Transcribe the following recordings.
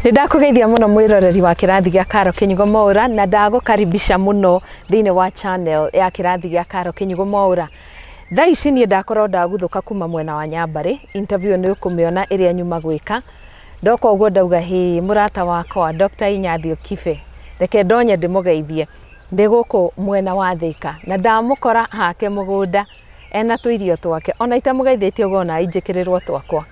Nĩ ndakũgeithia mũno mwĩroreri wa kĩrathi gĩa Karo Kĩnyugo Mwaũra, na ndagũkaribisha mũno thĩinĩ wa channel ya kĩrathi gĩa Karo Kĩnyugo Mwaũra. Thaa ici niĩ ndakorwo ndaguthũka kuma mwena wa Nyambarĩ, interview nĩ ũkũmĩona ĩrĩa nyuma gwĩka. Ndoka ũguo ndauga, hĩ, mũrata wakwa Dr. Inyathiũ Kibe, reke ndonye ndĩmũgeithie. Ndĩ gũkũ mwena wa Thĩka na ndamũkora hake mũgũnda ena tũirio twake, ona itamũgeithĩtie ũguo ona injĩkĩrĩrwo twakwa.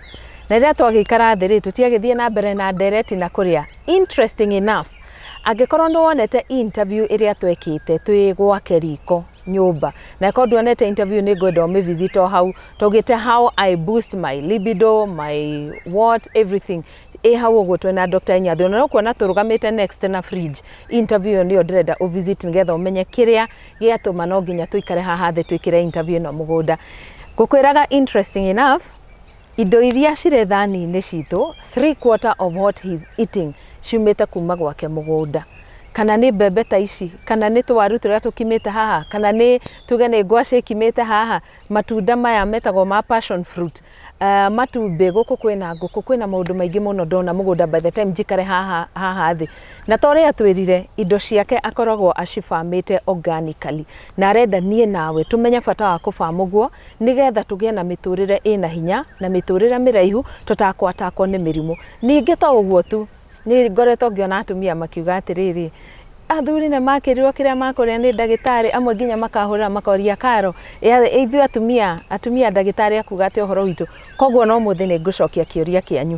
Na rĩrĩa twagĩikara thĩ rĩ, tũtiagĩthiĩ na mbere na ndereti na kũrĩa. Interesting enough, angĩkorwo nĩ wonete interview ĩrĩa twekĩte twĩ gwake riko nyũmba, na ĩkorwo nduonete interview, nĩ ngwenda ũmĩvisit o hau, twaugĩte "How I boost my libido, my what, everything", ĩ hau ũguo twĩna Dr. Inyathiũ, na ũkuona tũrũgamĩte next na fridge. Interview ĩyo nĩyo ndĩrenda ũvisit nĩgetha ũmenye kĩrĩa gĩatũma no nginya tũikare haha thĩ twĩkĩre interview ĩno mũgũnda. Ngũkwĩraga, interesting enough, indo iria cirĩ thani-inĩ citũ, three quarter of what he's eating ciumĩte kuma gwake mũgũnda, kana nĩ mbembe ta ici, kana nĩ tũwaru tũrĩa tũkimĩte haha, kana nĩ tuge nĩ ngwacĩ ikimĩte haha, matunda maya metagwo ma passion fruit, matumbĩ, gũkũ kwĩna ngũkũ, kwĩna maũndũ maingĩ mũno ndona mũgũnda by the time njikare haha haha thĩ. Na ta ũrĩa twĩrire, indo ciake akoragwo acibamĩte organically, na arenda niĩ nawe tũmenye bata wa kũbam ũguo nĩgetha tũgĩe na mĩtũrĩre ĩna hinya na mĩtũrĩre mĩraihu tũtakwatakwo nĩ mĩrimũ. Ningĩ to ũguo tu, nĩ ngoretwo ngĩona atumia makiuga atĩrĩrĩ, athuri nĩ makĩrirwo kĩrĩa makũrĩa nĩ ndagĩtarĩ, amwe nginya makahũrĩra makoria, "Karo, ithuĩ atumia ndagĩtarĩ akuga atĩ ũhoro witũ?" Koguo no mũthĩ nĩ ngũcokia kĩũria kĩanyu,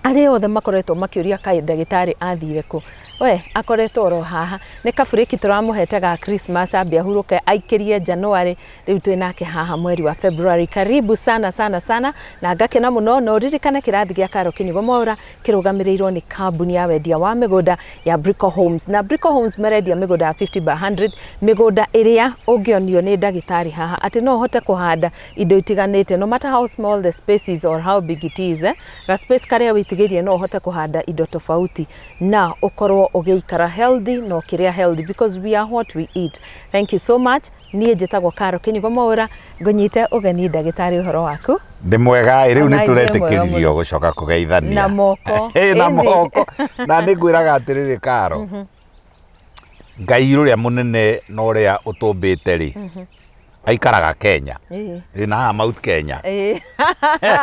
arĩa othe makoretwo makĩũria kaĩ ndagĩtarĩ athire kũ. We akoretwo oro haha, nĩ kaburĩki tũramũhete ga Christmas ambe ahurũke aikĩrie January, rĩu twĩ nake haha mweri wa February. Karibu sana sana sana, na ngakena mũno. Na ũririkane kĩrathi gĩa Karo Kĩnyugo Mwaũra kĩrũgamĩrĩirwo nĩ kambuni ya wendia wa mĩgũnda ya Brico Homes, na Brico Homes marendia mĩgũnda ya 50 by 100, mĩgũnda ĩrĩa ũngĩonio nĩ ndagĩtarĩ haha atĩ no ũhote kũhanda indo itiganĩte, no matter how small the space is or how big it is, eh? Ga space karĩa wĩtigĩrie no ũhote kũhanda indo tofauti na ũkorwo ũgĩikara healthy na ũkĩrĩa healthy, because we are what we eat. Thank you so much. Niĩ njĩtagwo Karo Kĩnyugo Mwaũra, ngũnyite ũgeni. Ndagĩtarĩ, ũhoro waku? Ndĩ mwega. Rĩu Ona nĩ ithuĩ mwega tũretĩkĩririo mũno. Gũcoka kũgeithania Na moko. Ĩ, na Ĩni. moko. Na nĩ ngwĩraga atĩrĩrĩ, Karo, Ngai ũrĩa mũnene na ũrĩa ũtũmbĩte rĩ, aikaraga Kenya. Ĩ, na haha Mount Kenya. Ĩĩ.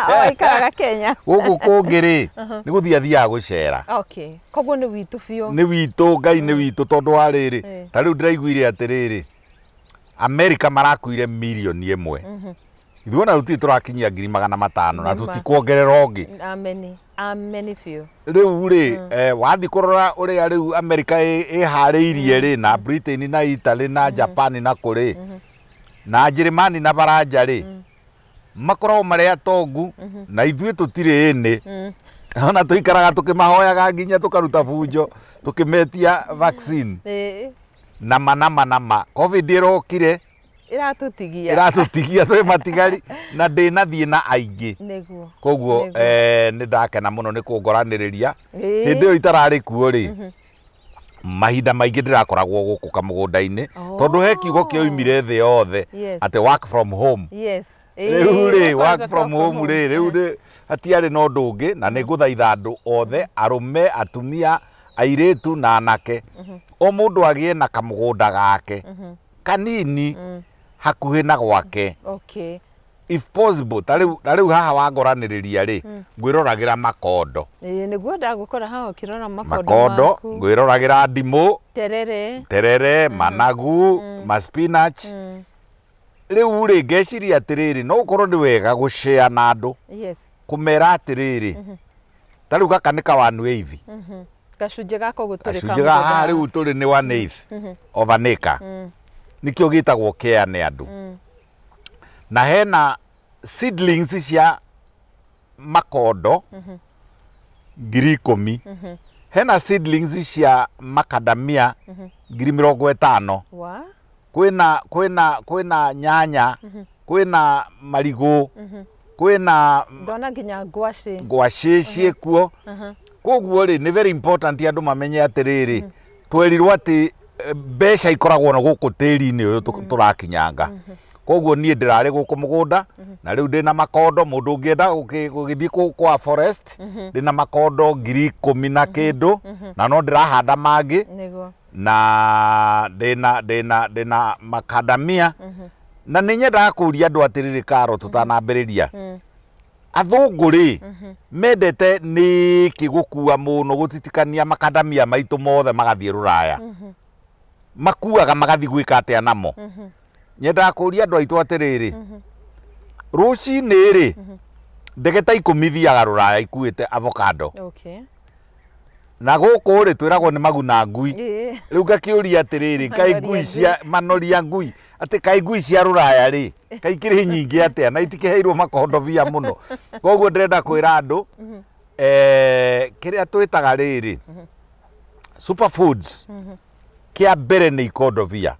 O aikaraga Kenya. Gũkũ kũngĩ rĩ, nĩ gũthiĩ athiaga gũcera. Okay, koguo nĩ witũ biũ. Nĩ witũ, Ngai nĩ witũ, tondũ wa rĩrĩ, ta rĩu ndĩraiguire atĩrĩrĩ, Amerika marakuire 1 million. Ithuĩ ona tũtirĩ tũrakinyia 500,000 na Nĩ ma. tũtikuongerera ũngĩ. Ameni, ameni biũ. Rĩu rĩ, wathiĩ kũrora ũrĩa rĩu Amerika ĩharĩirie rĩ, na Britain na Italy na Japan na kũrĩ na Njĩrĩmani na Baranja rĩ, makoragwo marĩ atongu na ithuĩ tũtirĩ ĩnĩ, ona tũikaraga tũkĩmahoyaga nginya tũkaruta bunjo tũkĩmetia vaccine. Nama nama nama COVID ĩrokire. Ĩratũtigia. Ĩratũtigia twĩ matigari na ndĩnathiĩ na aingĩ. Koguo nĩ ndakena mũno nĩ kũngoranĩrĩria. Hĩndĩ ĩyo itararĩ kuo rĩ, mahinda maingĩ ndĩrakoragwo gũkũ kamũgũnda-inĩ, tondũ he kiugo kĩoimire thĩ yothe atĩ work from home. Rĩu rĩ, work from home rĩ, rĩu rĩ, hatiarĩ na ũndũ ũngĩ. Na nĩ ngũthaitha andũ othe, arũme, atumia, airĩtu na anake, o mũndũ agĩe na kamũgũnda gake kanini hakuhĩ na gwake, if possible. Ta rĩu haha wangoranĩrĩria rĩ, ngwĩroragĩra makondo. Ĩĩ, nĩguo ndagũkora haha ũkĩrora makondo. Makondo. Maku. Ngwĩroragĩra ndimũ. Terere. Terere, managu, ma spinach. Rĩu rĩ, ngeciria atĩrĩrĩ, no ũkorwo nĩ wega gũshare na andũ, kũmera atĩrĩrĩ, ta rĩu gaka nĩ ka one eighth. Gacunjĩ gaka ũguo tũrĩ. Gacunjĩ ga haha rĩu tũrĩ nĩ one eighth of an acre, nĩkĩo gĩtagwo care nĩ andũ. Na hena seedlings cia makondo 10,000, hena seedlings cia macadamia 50,000. Wa Kwĩna nyanya, kwĩna marigũ, kwĩna Ndona nginya ngwacĩ. Ngwacĩ ciĩkuo. Koguo rĩ, nĩ very important andũ mamenye atĩrĩrĩ, twerirwo atĩ mbeca ikoragwo na gũkũ tĩri-inĩ ũyũ tũrakinyanga. Koguo niĩ ndĩrarĩ gũkũ mũgũnda na rĩu ndĩna makondo, mũndũ ũngĩenda gũgĩthiĩ kwa forest ndĩna makondo 10,000 na kĩndũ na no ndĩrahanda mangĩ na ndĩna makadamia. Na nĩ nyendaga kũria andũ atĩrĩrĩ Karo tũtanambĩrĩria, athũngũ rĩ mendete nĩkĩ gũkua mũno gũtitikania makadamia maitũ mothe magathiĩ rũraya? Makuaga magathiĩ gwĩka atĩa namo? Nyendaga kũria andũ aitũ atĩrĩrĩ, rũcinĩ rĩ ndege ta 10 ithiaga rũraya ikuĩte avocado. Na gũkũ rĩ twĩragwo nĩ maguna ngui. Rĩu ngakĩũria atĩrĩrĩ, kaĩ ngui cia manoria ngui atĩ kaĩ ngui cia rũraya rĩ kaĩ ikĩrĩ nyingĩ atĩa na itikĩheirwo makondobia mũno? Koguo ndĩrenda kwĩra andũ kĩrĩa twĩtaga rĩrĩ superfoods, kĩa mbere nĩ ikondobia.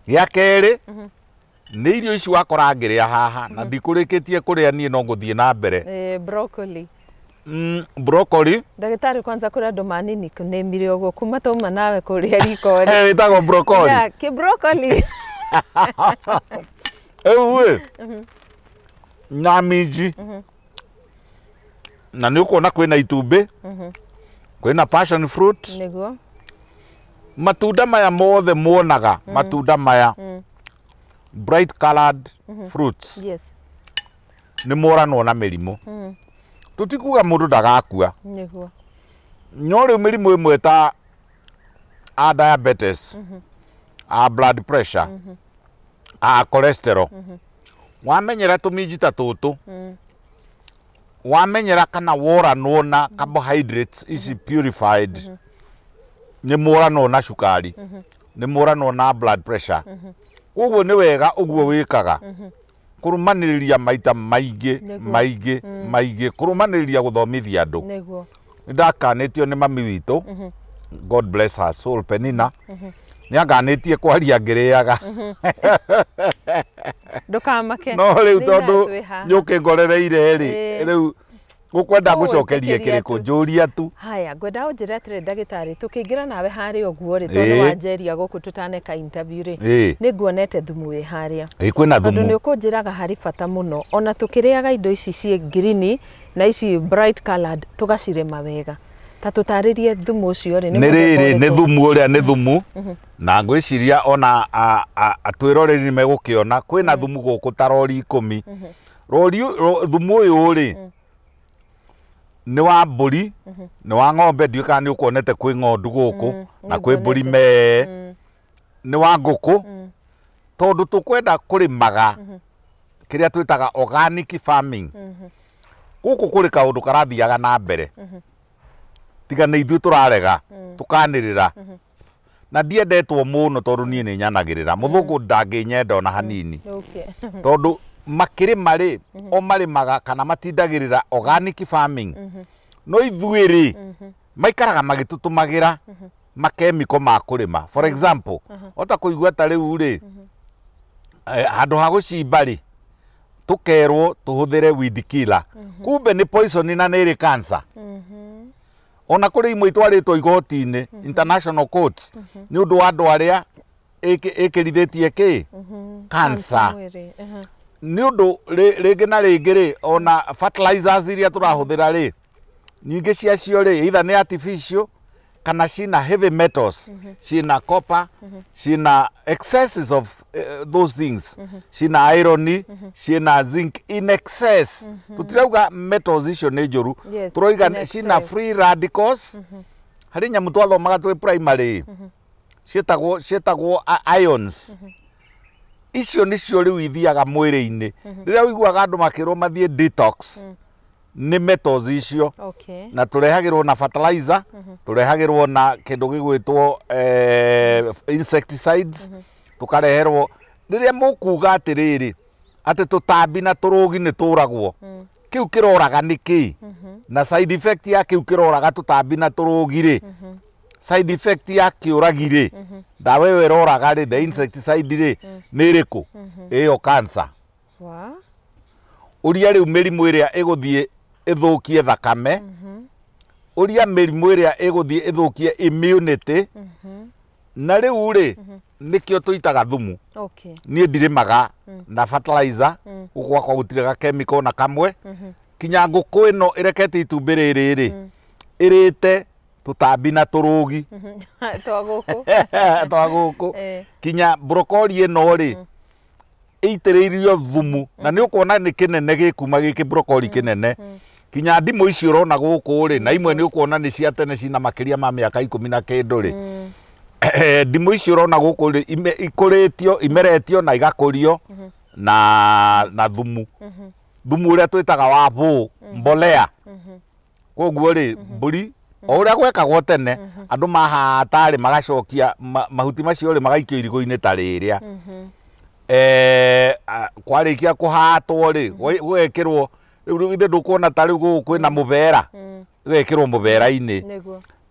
Gĩa kerĩ nĩ irio ici wakora ngĩrĩa haha na ndikũrĩkĩtie kũrĩa niĩ no ngũthiĩ na mbere. Broccoli. Broccoli. Ndagĩtarĩ kwanza kũrĩa andũ manini nĩmire ũguo kuma tauma nawe kũrĩa riko rĩ. Ĩtagwo broccoli. Yeah, kĩ broccoli. Rĩu ĩ na minji na nĩ ũkuona kwĩna itumbĩ, kwĩna passion fruit. Nĩguo. Matunda maya mothe muonaga, matunda maya bright colored fruits. Yes. Nĩ moranwo na mĩrimũ. Tũtikuga mũndũ ndagakua. Nĩguo. No rĩu mĩrimũ ĩmwe ta a diabetes, a blood pressure, a cholesterol. Wamenyera tũminji ta tũtũ, wamenyera kana woranwo na carbohydrates ici purified, nĩ moranwo na cukari, nĩ moranwo na blood pressure. Koguo nĩ wega ũguo wĩkaga kũrũmanĩrĩria maita maingĩ maingĩ maingĩ, kũrũmanĩrĩria gũthomithia andũ. Nĩguo. Nĩ ndakanĩtio nĩ mami witũ, God bless her soul, Penina, nĩ anganĩtie kwaria ngĩrĩaga. Ndũkamake. No rĩu tondũ nĩ ũkĩngorereire rĩ, rĩu gũkwenda ngũcokerie kĩrĩkũ njũria tu. Haya, ngwenda ũnjĩre atĩrĩ ndagĩtarĩ, tũkĩingĩra nawe harĩa ũguo rĩ, tondũ wanjeria gũkũ tũtaneka interview rĩ, nĩ nguonete thumu wĩ harĩa. Kwĩna thumu. Tondũ nĩ ũkũnjĩraga harĩ bata mũno ona tũkĩrĩaga indo ici ciĩ green na ici bright colored tũgacirĩma wega. Ta tũtarĩrie thumu ũcio rĩ. Nĩ rĩrĩ nĩ thumu ũrĩa nĩ thumu na ngwĩciria ona atwĩroreri nĩ megũkĩona kwĩna thumu gũkũ ta rori 10. Rori thumu ũyũ rĩ nĩ wa mbũri, nĩ wa ng'ombe, ndiũĩ kana nĩ ũkuonete kwĩ ng'ondu gũkũ na kwĩ mbũri mee, nĩ wa ngũkũ, tondũ tũkwenda kũrĩmaga kĩrĩa twĩtaga organic farming. Gũkũ kũrĩ kaũndũ karathiaga na mbere, tiga nĩ ithuĩ tũrarega tũkanĩrĩra, na ndiendetwo mũno tondũ niĩ nĩ nyanagĩrĩra. Mũthũngũ ndangĩnyenda ona hanini, tondũ makĩrĩma rĩ o marĩmaga kana matindagĩrĩra organic farming. No ithuĩ rĩ maikaraga magĩtũtũmagĩra makemiko ma kũrĩma. For example, ota kũigua ta rĩu rĩ handũ ha gũcimba rĩ tũkerwo tũhũthĩre weed killer, kumbe nĩ poison na nĩ ĩrĩ cancer. Ona kũrĩ imwe itwarĩtwo igoti-inĩ, international courts, nĩ ũndũ wa andũ arĩa ĩkĩrithĩtie kĩ cancer. Nĩ ũndũ rĩngĩ na rĩngĩ rĩ ona fertilizers iria tũrahũthĩra rĩ nyingĩ ciacio rĩ either nĩ artificial kana cina heavy metals, cina copper, cina excesses of those things, cina iron, cina zinc in excess. Tũtirauga metals icio nĩ njũru, tũroiga cina free radicals. Harĩ nyamũ twathomaga twĩ primary ciĩtagwo ions. Icio nĩcio rĩu ithiaga mwĩrĩ-inĩ. Rĩrĩa ũiguaga andũ makĩrwo mathiĩ detox, nĩ metals icio. Na tũrehagĩrwo na fertilizer, tũrehagĩrwo na kĩndũ gĩgwĩtwo insecticides, tũkareherwo. Rĩrĩa mũkuga atĩrĩrĩ atĩ tũtambi na tũrũgi nĩ tũragwo, kĩu kĩroraga nĩ kĩ? Na side effect ya kĩu kĩroraga tũtambi na tũrũgi rĩ, side effect ya kĩũragi rĩ, ndawa ĩyo ĩroraga rĩ, the insecticide rĩ, nĩ ĩrĩkũ? Ĩyo cancer. Ũria rĩu mĩrimũ ĩrĩa ĩgũthiĩ ĩthũkie thakame, ũria mĩrimũ ĩrĩa ĩgũthiĩ ĩthũkie immunity, na rĩu rĩ Nĩkĩo tũitaga thumu. Niĩ ndirĩmaga na fertilizer, gũkũ gwakwa gũtirĩ ga chemical na kamwe. Kinya ngũkũ ĩno ĩrekete itumbĩ rĩrĩ rĩ, ĩrĩte tũtambi na tũrũgi twa gũkũ. Twa gũkũ. Kinya brokoli ĩno rĩ, ĩitĩrĩirio thumu, na nĩ ũkuona nĩ kĩnene gĩkuma gĩkĩ brokoli kĩnene. Kinya ndimũ icio ũrona gũkũ rĩ, na imwe nĩ ũkuona nĩ cia tene cina makĩria ma mĩaka 10 na kĩndũ rĩ. Ndimũ icio ũrona gũkũ rĩ, ikũrĩtio, imeretio na igakũrio na thumu. Thumu ũrĩa twĩtaga wa bũ, mbolea. Koguo rĩ, mbũri o ũrĩa gwekagwo tene, andũ mahata rĩ, magacokia mahuti macio rĩ, magaikio irigũ-inĩ ta rĩrĩa. Kwarĩkia kũhatwo rĩ, gũgekĩrwo rĩu ithe ndũkuona ta rĩu gũkũ kwĩna mũbera, gũgekĩrwo mũbera-inĩ.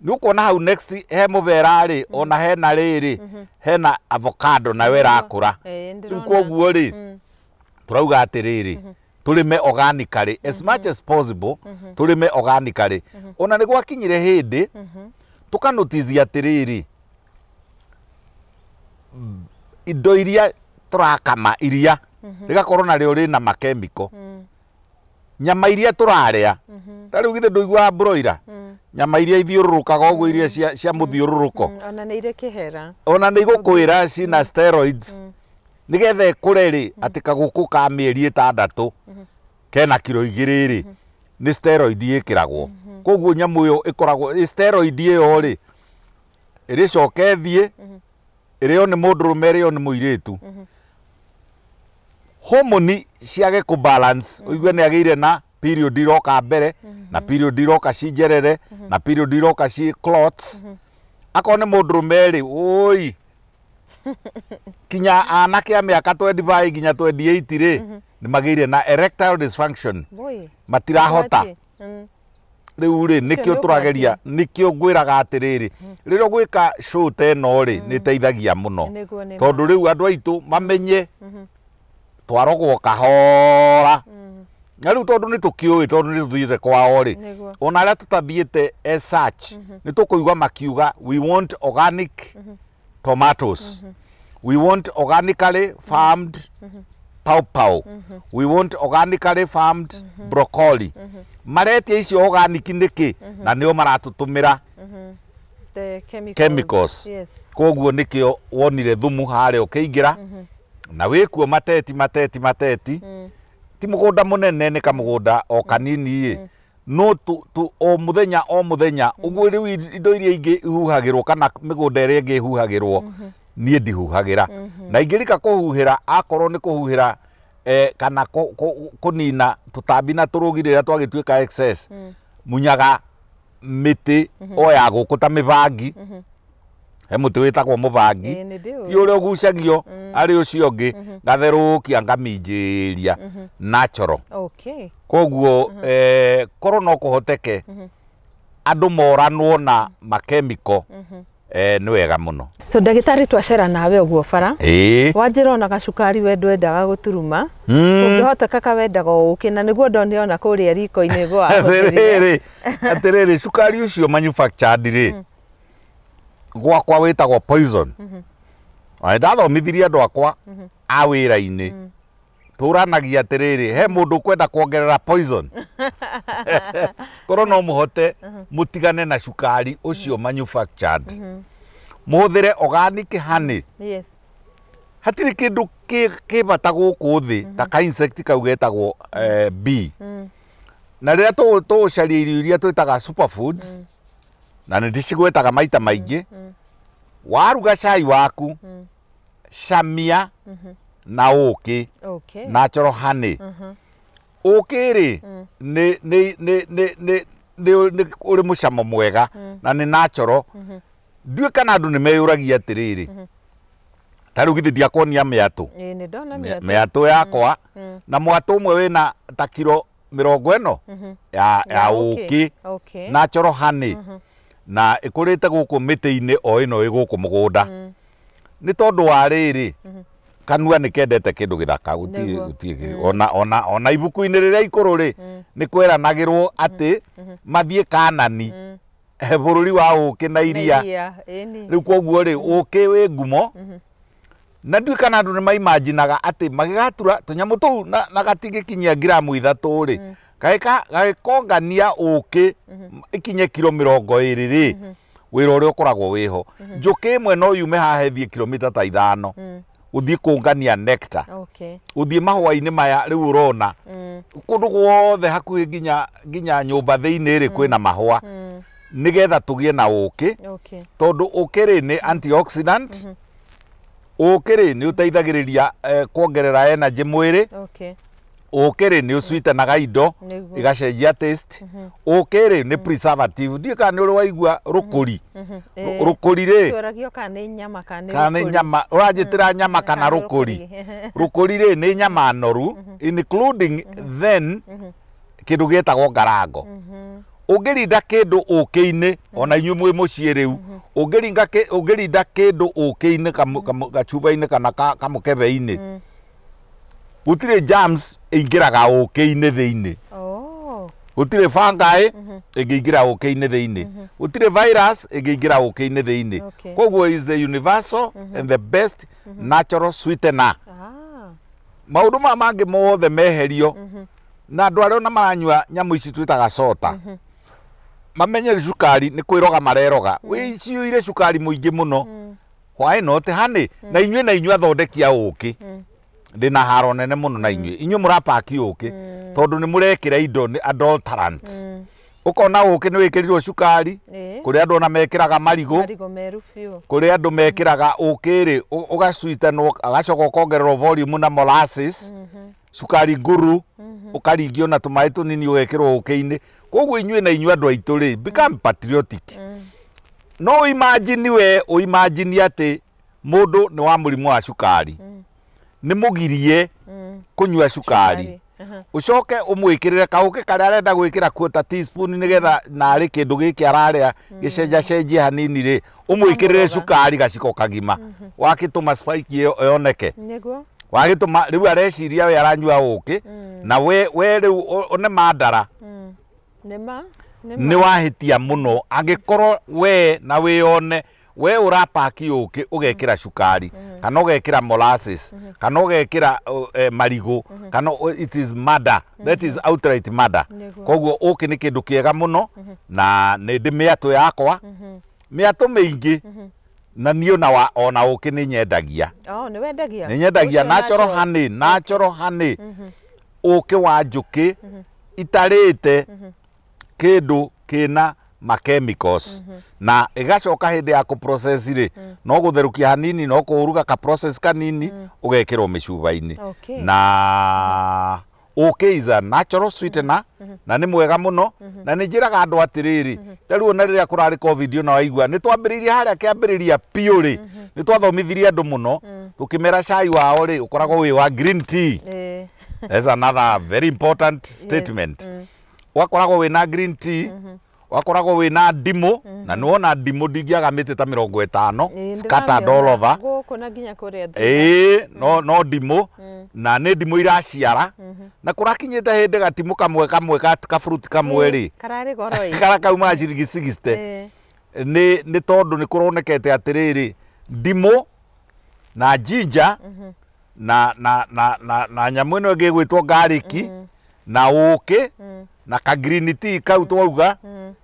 Nĩ ũkuona hau next he mũbera rĩ, ona hena rĩrĩ, hena avocado nayo ĩrakũra. Rĩu koguo rĩ, tũrauga atĩrĩrĩ, tũrĩme organically as much as possible, tũrĩme organically. Ona nĩ gwakinyire hĩndĩ tũkanotizia atĩrĩrĩ, indo iria tũrakama iria rĩgakorwo narĩo rĩna makemiko. Nyama iria tũrarĩa, ta rĩu githĩ ndũiguaga broiler, nyama iria ithiũrũrũkaga ũguo, iria cia mũthiũrũrũko. Ona nĩ irĩ kĩhera. Ona nĩ igũkwĩra cina steroids. Nĩgetha ĩkũre rĩ, atĩ kagũkũ ka mĩeri 6 kena kiro 2 rĩ, nĩ steroid ĩkĩragwo. Koguo nyamũ ĩyo ĩkoragwo steroid ĩyo rĩ, ĩrĩcoka ĩthiĩ ĩrĩo nĩ mũndũrũme, ĩrĩo nĩ mũirĩtu. Homoni ciage kũ balance, ũigue nĩ agĩire na period iroka mbere, na period iroka ci njerere, na period iroka ci clots. Akorwo nĩ mũndũrũme rĩ, ũi kinya anake a mĩaka 25 nginya 28 rĩ, nĩ magĩire na erectile dysfunction, matirahota. Rĩu rĩ, nĩkĩo tũrageria, nĩkĩo ngwĩraga atĩrĩrĩ, rĩrĩa ũgwĩka show ta ĩno rĩ, nĩ ĩteithagia mũno, tondũ rĩu andũ aitũ mamenye twarogwo kahora. Na rĩu tondũ nĩ tũkĩũĩ, tondũ nĩ tũthiĩte kwao rĩ, ona arĩa tũtathiĩte as such, nĩ tũkũigua makiuga we want organic tomatoes, we want organically farmed pawpaw, we want organically farmed broccoli. Maretia icio organic nĩkĩ? Na nĩo maratũtũmĩra the chemicals. Koguo nĩkĩo wonire thumu harĩa ũkĩingĩra, na wĩkuo mateti mateti mateti. Ti mũgũnda mũnene, nĩ kamũgũnda o kanini ĩ, no o mũthenya o mũthenya ũguo. Rĩu indo iria ingĩ ihuhagĩrwo kana mĩgũnda ĩrĩa ĩngĩ ihuhagĩrwo, niĩ ndihuhagĩra. Na ingĩrika kũhuhĩra, akorwo nĩ kũhuhĩra kana kũnina tũtambi na tũrũgi rĩrĩa twagĩtuĩka excess, munyaga mĩtĩ o ya gũkũ ta mĩbangi. He mũtĩ wĩtagwo mũbangi, ti ũrĩa ũgucagio arĩ ũcio ũngĩ, ngatherũkia ngaminjĩria natural. Koguo korwo no kũhoteke andũ moranwo na makemiko, nĩ wega mũno. So ndagĩtarĩ, twacera nawe ũguo bara, wanjĩra ona gacukari we ndwendaga gũturuma, ũngĩhoteka kawendaga o ũkĩ, na nĩguo ndonĩona kũrĩa riko-inĩ gwa. Atĩrĩrĩ, atĩrĩrĩ, cukari ũcio manufactured rĩ, gwakwa wĩtagwo poison. Ona ndathomithirie andũ akwa a wĩra-inĩ, tũranagia atĩrĩrĩ, he mũndũ ũkwenda kuongerera poison? Korwo no mũhote mũtigane na cukari ũcio manufactured, mũhũthĩre organic honey. Hatirĩ kĩndũ kĩ bata gũkũ thĩ ta ka insect kau getagwo bee. Na rĩrĩa tũgũcaria irio iria twĩtaga superfoods, na nĩ ndĩcigwetaga maita maingĩ, waruga cai waku, camia na ũkĩ, natural honey. Ũkĩ rĩ, nĩ ũrĩ mũcamo mwega na nĩ natural. Ndiũĩ kana andũ nĩ meyũragia atĩrĩrĩ, ta rĩu githĩ ndiakuonia mĩatũ? Ĩĩ, nĩ ndona mĩatũ. Mĩatũ yakwa, na mwatũ ũmwe wĩna ta kiro 40 ya ũkĩ, natural honey, na ĩkũrĩte gũkũ mĩtĩ-inĩ o ĩno ĩ gũkũ mũgũnda. Nĩ tondũ wa rĩrĩ, kanua nĩ kendete kĩndũ gĩthaka, gũtirĩ ona ibuku-inĩ rĩrĩa ikũrũ rĩ, nĩ kweranagĩrwo atĩ mathiĩ Kanani, bũrũri wa ũkĩ na iria. Rĩu koguo rĩ, ũkĩ wĩ ngumo. Na ndiũĩ kana andũ nĩ maimaginaga atĩ magĩgatura tũnyamũ tũu na gatingĩkinyia ngiramu 3 rĩ, gagĩkongania ũkĩ ikinye kiro 20 rĩ, wĩra ũrĩa ũkoragwo wĩho. Njũkĩ ĩmwe no yume haha ĩthiĩ kilomita ta 5 gũthiĩ kũngania nectar. Gũthiĩ mahũa-inĩ maya rĩu ũrona kũndũ guothe hakuhĩ nginya nyũmba thĩinĩ rĩ kwĩna mahũa, nĩgetha tũgĩe na ũkĩ. Tondũ ũkĩ rĩ nĩ antioxidant, ũkĩ rĩ nĩ ũteithagĩrĩria kuongerera energy mwĩrĩ, ũkĩ rĩ nĩ ũsweetenaga indo igacenjia taste, ũkĩ rĩ nĩ preservative. Ndiũĩ kana nĩ ũrĩ waigua rũkũri. Rũkũri rĩ Tũragio kana nĩ nyama kana nĩ nyama, ũranjĩtĩra nyama kana rũkũri. Rũkũri rĩ nĩ nyama noru, including then kĩndũ gĩtagwo ngarango. Ũngĩrinda kĩndũ ũkĩ-inĩ, ona inyuĩ mwĩ mũciĩ rĩu, ũngĩrinda kĩndũ ũkĩ-inĩ gacuba-inĩ kana kamũkebe-inĩ, gũtirĩ germs ĩingĩraga ũkĩ-inĩ thĩinĩ. Gũtirĩ fungi ĩngĩingĩra ũkĩ-inĩ thĩinĩ. Gũtirĩ virus ĩngĩingĩra ũkĩ-inĩ thĩinĩ. Koguo is the universal and the best natural sweetener. Maũndũ maya mangĩ mothe meherio, na andũ arĩa ona maranyua nyamũ ici twĩtaga soda, mamenye cukari nĩ kwĩroga mareroga. Wĩciyũire cukari mũingĩ mũno. Why not honey? Na inyuĩ na inyuĩ athondeki a ũkĩ, ndĩna haro nene mũno na inyuĩ. Inyuĩ mũrapaki ũkĩ tondũ nĩ mũrekĩra indo nĩ adulterants. Ũkona ũkĩ nĩ wĩkĩrirwo cukari, kũrĩ andũ ona mekĩraga marigũ, Marigũ meru biũ. kũrĩ andũ mekĩraga ũkĩ rĩ, ũgasweetenwo, agacoka ũkongererwo volume na molasses, cukari nguru, ũkaringio na tũmaĩ tũnini ũgekĩrwo ũkĩ-inĩ. Koguo inyuĩ na inyuĩ andũ aitũ rĩ, become patriotic. No imagine we, ũimagine atĩ mũndũ nĩ wa mũrimũ wa cukari, nĩ mũgirie kũnyua cukari, ũcoke ũmwĩkĩrĩre kaũkĩ karĩa arenda gwĩkĩra quarter teaspoon nĩgetha narĩ kĩndũ gĩkĩ ararĩa gĩcenjacenjie hanini rĩ, ũmwĩkĩrĩre cukari gaciko kagima, wakĩtũma spike ĩyo yoneke. Nĩguo. Wagĩtũma rĩu areciria we aranyua ũkĩ, na we rĩu one mandara. Nĩma. Nĩ wahĩtia mũno angĩkorwo we na wĩyone we ũrapaki ũkĩ ũgekĩra cukari, kana ũgekĩra molasses, kana ũgekĩra marigũ, kana it is murder. That is outright murder. Koguo ũkĩ nĩ kĩndũ kĩega mũno, na nĩ ndĩ mĩatũ yakwa, mĩatũ mĩingĩ, na niĩ ona ũkĩ nĩ nyendagia. Nĩ wendagia? Nĩ nyendagia natural honey, natural honey. Ũkĩ wa njũkĩ itarĩte kĩndũ kĩna ma chemicals, na ĩgacoka hĩndĩ ya kũ-process rĩ, no gũtherũkia hanini, no kũruga ka process kanini, ũgekĩrwo mĩcuba-inĩ. Na ũkĩ is a natural sweetener, na nĩ mwega mũno, na nĩ njĩraga andũ atĩrĩrĩ, ta rĩu ona rĩrĩa kũrarĩ COVID ona waigua, nĩ twambĩrĩirie harĩa kĩambĩrĩria biũ rĩ, nĩ twathomithirie andũ mũno, tũkĩmera cai wao rĩ, ũkoragwo wĩ wa green tea. That's another very important statement. Wakoragwo wĩna green tea, wakoragwo wĩna ndimũ, na nĩwona ndimũ ndingĩaga mĩtĩ ta 50 scattered all over. Gũkũ na nginya kũrĩa thutha. Ĩĩ, no ndimũ, na nĩ ndimũ iraciara, na kũrakinyĩte hĩndĩ gatimũ kamwe kamwe ka fruit kamwe rĩ, Kararĩ goro ĩ. kara kaumaga ciringi 60. Nĩ tondũ nĩ kũronekete atĩrĩrĩ, ndimũ na ginger na nyamũ ĩno ĩngĩ ĩgwĩtwo garlic, na ũkĩ, na ka green tea kau twauga,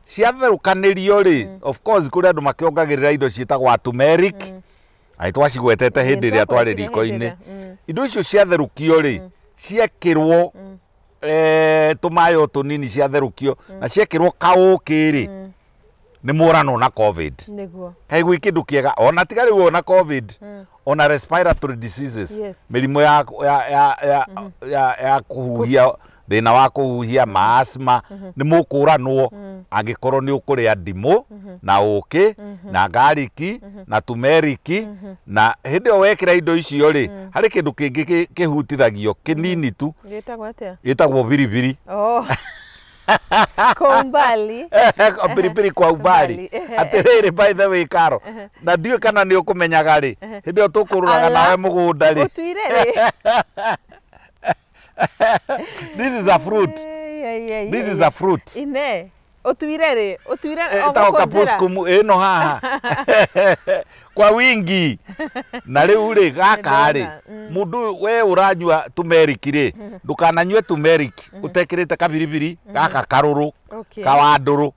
ciatherũkanĩrio rĩ, of course kũrĩ andũ makĩongagĩrĩra indo ciĩtagwo turmeric, na twacigwetete hĩndĩ ĩrĩa twarĩ riko-inĩ. Indo icio ciatherũkio rĩ, ciekĩrwo tũmaĩ o tũnini ciatherũkio, na ciekĩrwo kaũkĩ rĩ, nĩ mũranwo na COVID. Nĩguo. Kaĩ gwĩ kĩndũ kĩega, ona tiga rĩu ona COVID, ona respiratory diseases, mĩrimũ ya kũhuhia, thĩna wa kũhuhia, ma asthma, nĩ mũkũranwo angĩkorwo nĩ ũkũrĩa ndimũ na ũkĩ na garlic na turmeric, na hĩndĩ ĩyo wekĩra indo icio rĩ, harĩ kĩndũ kĩngĩ kĩhutithagio kĩnini tu. Gĩtagwo atĩa? Gĩtagwo biribiri. Kwa umbali. Piripiri kwa umbali. Atĩrĩrĩ, by the way, Karo, na ndiũĩ kana nĩ ũkũmenyaga rĩ, hĩndĩ ĩyo tũkũrũraga nawe mũgũnda rĩ. Ũtuire rĩ. This is a fruit. This is a fruit. Ine. Ũtuire rĩ? Ũtuire o Ĩtagwo gũkũ njĩra? Capsicum ĩno haha kwa wingi. Na rĩu rĩ, gaka rĩ, Nĩndona. mũndũ ũyũ, we ũranyua turmeric rĩ, ndũkananyue turmeric ũtekĩrĩte kabiribiri gaka karũrũ, kawandũrũ.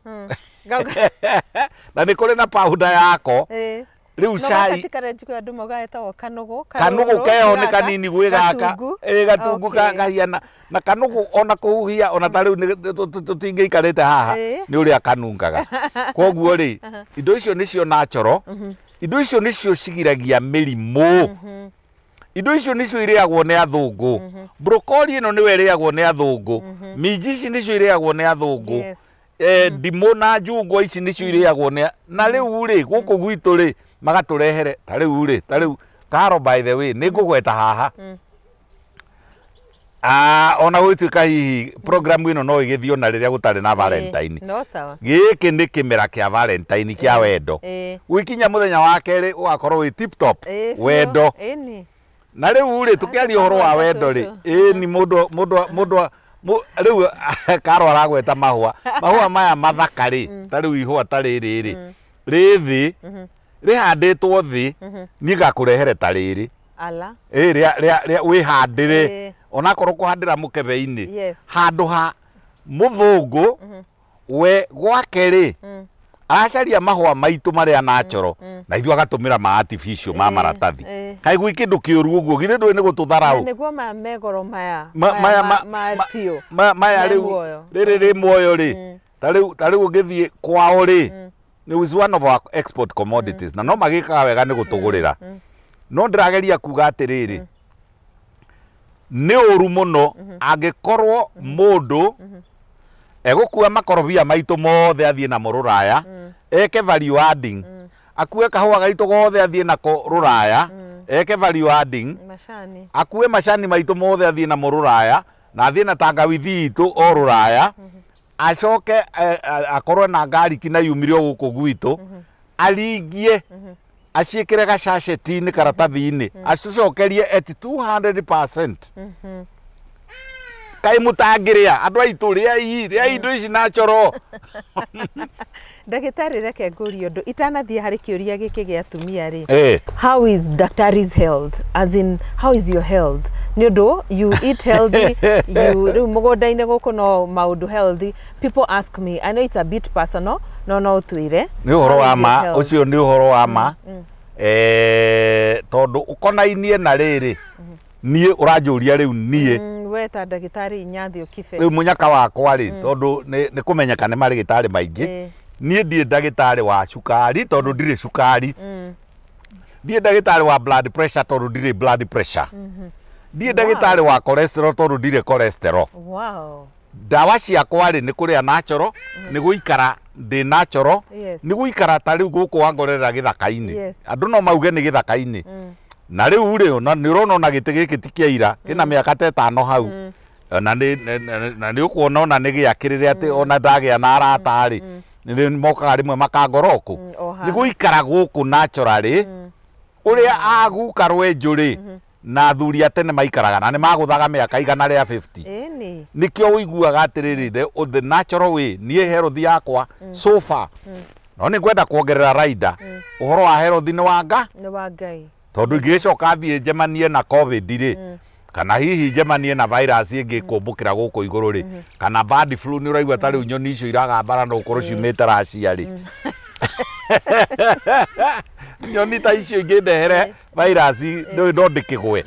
Na nĩ kũrĩ na powder yako. Rĩu No cai gaka ti karĩa njiguaga andũ maugaga getagwo kanũgũ? Kanũgũ Karũrũ, keho nĩ gaka, kanini gwĩ gaka. Gatungu. Ĩ, gatungu. Kahiana na kanũgũ ona kũhuhia, ona ta rĩu tũtingĩikarĩte haha nĩ ũrĩa kanungaga. Koguo rĩ, indo icio nĩcio natural, indo icio nĩcio cigiragia mĩrimũ, indo icio nĩcio irĩagwo nĩ athũngũ. Broccoli ĩno nĩyo ĩrĩagwo nĩ athũngũ, minji ici nĩcio irĩagwo nĩ athũngũ. Ndimũ na njungwa ici nĩcio irĩagwo nĩ na rĩu rĩ, gũkũ gwitũ rĩ, magatũrehere ta rĩu rĩ, ta rĩu Karo, by the way, nĩ ngũgweta haha. Ah, ona gũgĩtuĩka hihi program ĩno no ĩgĩthiĩ ona rĩrĩa gũtarĩ na Valentine, No sawa. Gĩkĩ nĩ kĩmera kĩa Valentine kĩa wendo. Gũgĩkinya mũthenya wa kerĩ ũgakorwo wĩ tip top. Ĩ, biũ. Wendo. Ĩni. Na rĩu rĩ, tũkĩaria ũhoro wa wendo rĩ, ĩ ni mũndũ mũndũ mũndũ rĩu Karo aragweta mahũa, mahũa maya mathaka rĩ, ta rĩu ihũa ta rĩrĩ rĩ, rĩ thĩ, rĩhandĩtwo thĩ, niĩ ngakũrehere ta rĩrĩ. Ala. Ĩ, rĩa rĩa rĩa wĩhandĩre, onakorwo kũhandĩra mũkebe-inĩ, handũ ha mũthũngũ we gwake rĩ, aracaria mahũa maitũ marĩa natural, na ithuĩ agatũmĩra ma artificial ma maratathi. Kaĩ gwĩ kĩndũ kĩũru ũguo? Githĩ ndũĩ nĩ gũtũtharaũ? Na nĩguo maya megoro maya. Maya ma biũ. Maya Me rĩu muoyo. Rĩrĩ rĩ muoyo rĩ, ta rĩu ũngĩthiĩ kwao rĩ, it is one of our export commodities, na no magĩkaga wega nĩ gũtũgũrĩra. No ndĩrageria kuga atĩrĩrĩ, nĩ ũru mũno angĩkorwo mũndũ egũkua makorobia maitũ mothe athiĩ namo rũraya eke value adding, akue kahũa gaitũ gothe athiĩ nako rũraya eke value adding, Macani. Akue macani maitũ mothe athiĩ namo rũraya, na athiĩ na tangawithi itũ o rũraya, acoke akorwo na ngariki na yumire o gũkũ gwitũ, aringie, aciĩkĩre gacaceti-inĩ, karatathi-inĩ, acũcokerie at 200%. Kaĩ mũtangĩrĩa andũ aitũ? Rĩai, rĩai indo ici natural. Ndagĩtarĩ, reke ngũrie ũndũ itanathiĩ harĩ kĩũria gĩkĩ gĩa atumia rĩ. Eh. How is daktari's health, as in, how is your health? Nĩ ũndũ you eat healthy, you rĩu mũgũnda-inĩ gũkũ no maũndũ healthy. People ask me, I know it's a bit personal, no no ũtwĩre. Nĩ ũhoro How wa is your ma health? Ũcio nĩ ũhoro wa ma, tondũ ũkonainie na rĩrĩ niĩ ũranjũria rĩu niĩ. We ta ndagĩtarĩ Inyathiũ Kibe. Rĩu mũnyaka wakwa rĩ, tondũ nĩ kũmenyeka nĩ marĩgĩtarĩ maingĩ, niĩ ndirĩ ndagĩtarĩ wa cukari tondũ ndirĩ cukari, ndirĩ ndagĩtarĩ wa blood pressure tondũ ndirĩ blood pressure, ndirĩ ndagĩtarĩ wa cholesterol tondũ ndirĩ cholesterol. Ndawa ciakwa rĩ, nĩ kũrĩa natural, nĩ gũikara ndĩ natural, nĩ gũikara ta rĩu gũkũ wangorera gĩthaka-inĩ. Andũ no mauge nĩ gĩthaka-inĩ, na rĩu rĩ, ona nĩ ũrona ona gĩtĩ gĩkĩ ti kĩa ira, kĩna mĩaka ta 5 hau, na nĩ ũkuona ona nĩ gĩakĩrĩre atĩ ona ndagĩa na arata rĩ, nĩ mokaga rĩmwe makangora ũkũ. O Nĩ haha. gũikara gũkũ naturally ũrĩa aguka rwenjũ rĩ, na athuri a tene maikaraga na nĩ magũthaga mĩaka 150. Nĩkĩo ũiguaga atĩrĩrĩ, the natural way, niĩ health yakwa so far, no nĩ ngwenda kuongerera rider ũhoro wa health nĩ wanga Nĩ wa Ngai. Tondũ ingĩgĩcoka thiĩ njemanie na COVID rĩ, kana hihi njemanie na virus ĩngĩ kũmbũkĩra gũkũ igũrũ rĩ, kana bird flu, nĩ ũraigua ta rĩu nyoni icio iragambara no ũkorwo ciumĩte Russia rĩ, nyoni ta icio ingĩndehere virus no ndĩkĩgwe.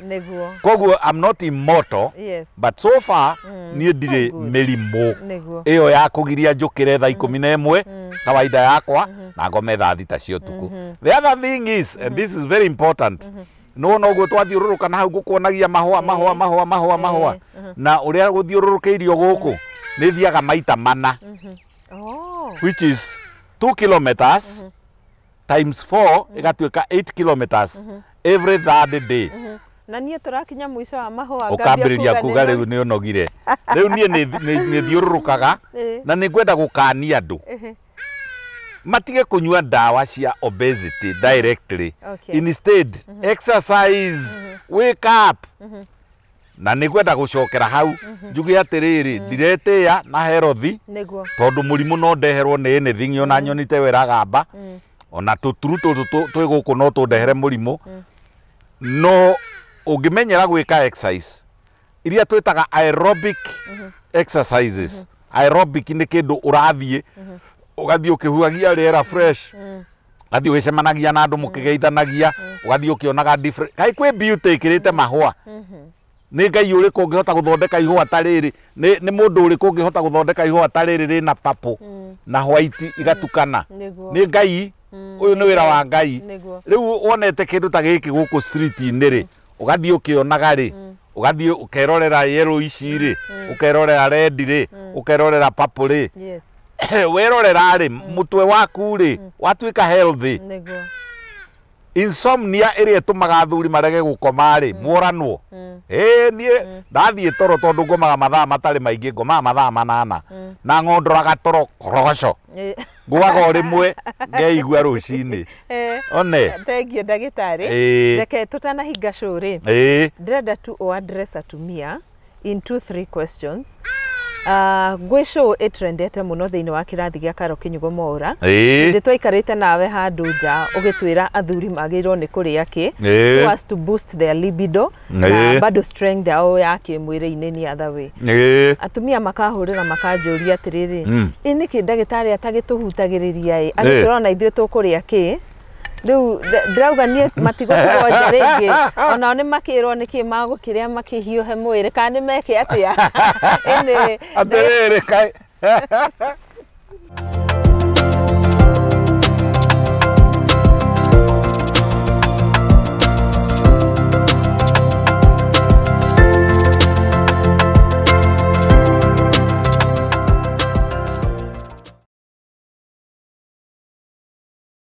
Koguo I'm not immortal, but so far niĩ ndirĩ So good. mĩrimũ ĩyo ya kũgiria njũkĩre thaa 11 kawaida yakwa na ngome thaa 6 cia ũtukũ. The other thing is, and this is very important, nĩwona ũguo twathiũrũrũka na hau ngũkuonagia mahũa, mahũa, mahũa, mahũa, mahũa, na ũrĩa gũthiũrũrũkĩirio gũkũ, nĩ thiaga maita mana, which is 2 kilometers times 4, ĩgatuĩka 8 kilometers every third day. Na niĩ tũrakinya mũico wa mahũa ngambia Ũkambĩrĩria kuga nĩ rĩu nĩ ũnogire. Rĩu niĩ nĩ thiũrũrũkaga, na nĩ ngwenda gũkania andũ matige kũnyua ndawa cia obesity directly. Instead, exercise, wake up. Na nĩ ngwenda gũcokera hau njuge atĩrĩrĩ, ndiretĩĩa na herothi, tondũ mũrimũ no ndeherwo nĩ anything, ona nyoni te ĩragamba, ona tũturu tũtũ twĩ gũkũ no tũndehere mũrimũ. No ũngĩmenyera gwĩka exercise iria twĩtaga aerobic exercises. Aerobic nĩ kĩndũ ũrathiĩ ũgathiĩ ũkĩhuhagia rĩera fresh, ũgathiĩ ũgĩcemanagia na andũ mũkĩgeithanagia, ũgathiĩ ũkĩonaga different. Kaĩ kwĩ beauty ĩkĩrĩte mahũa? Nĩ Ngai ũrĩkũ ũngĩhota gũthondeka ihũa ta rĩrĩ? Nĩ mũndũ ũrĩkũ ũngĩhota gũthondeka ihũa ta rĩrĩ rĩna purple na white igatukana? Nĩ Ngai. Ũyũ nĩ wĩra wa Ngai. Rĩu wonete kĩndũ ta gĩkĩ gũkũ street-inĩ rĩ, ũgathiĩ ũkĩonaga rĩ, ũgathiĩ ũkerorera yellow ici rĩ, ũkerorera red rĩ, ũkerorera purple rĩ, werorera rĩ, mũtwe waku rĩ watuĩka healthy. Insomnia ĩrĩa ĩtũmaga athuri marege gũkoma rĩ, mworanwo. Ĩĩ, niĩ ndathiĩ toro tondũ ngomaga mathaa matarĩ maingĩ, ngomaga mathaa 8 na ng'ondoraga toro korogoco, ngũaga o rĩmwe ngeigua rũcinĩ. One. Thengiũ ndagĩtarĩ. Reke tũtanahinga show rĩ, ndĩrenda tu o address atumia in 2-3 questions. Gwĩ show ĩtrendete mũno thĩinĩ wa kĩrathi gĩa Karo Kĩnyugo Mwaũra. Hĩndĩ twaikarĩte nawe handũ nja ũgĩtwĩra athuri magĩrĩirwo nĩ kũrĩa kĩ so as to boost their libido na bado strength yao ya kĩmwĩrĩ-inĩ in other way. Atumia makahũrĩra makanjũria atĩrĩrĩ, ĩ nĩkĩ ndagĩtarĩ atagĩtũhutagĩrĩria ĩ agĩtwĩra ona ithuĩ tũkũrĩa kĩ? Rĩu ndĩrauga niĩ matigũtigwo nja rĩngĩ, onao nĩ makĩrwo nĩkĩ magũkĩrĩa makĩhiũhe mwĩrĩ kana nĩ meke atĩa? Atĩrĩrĩ, kaĩ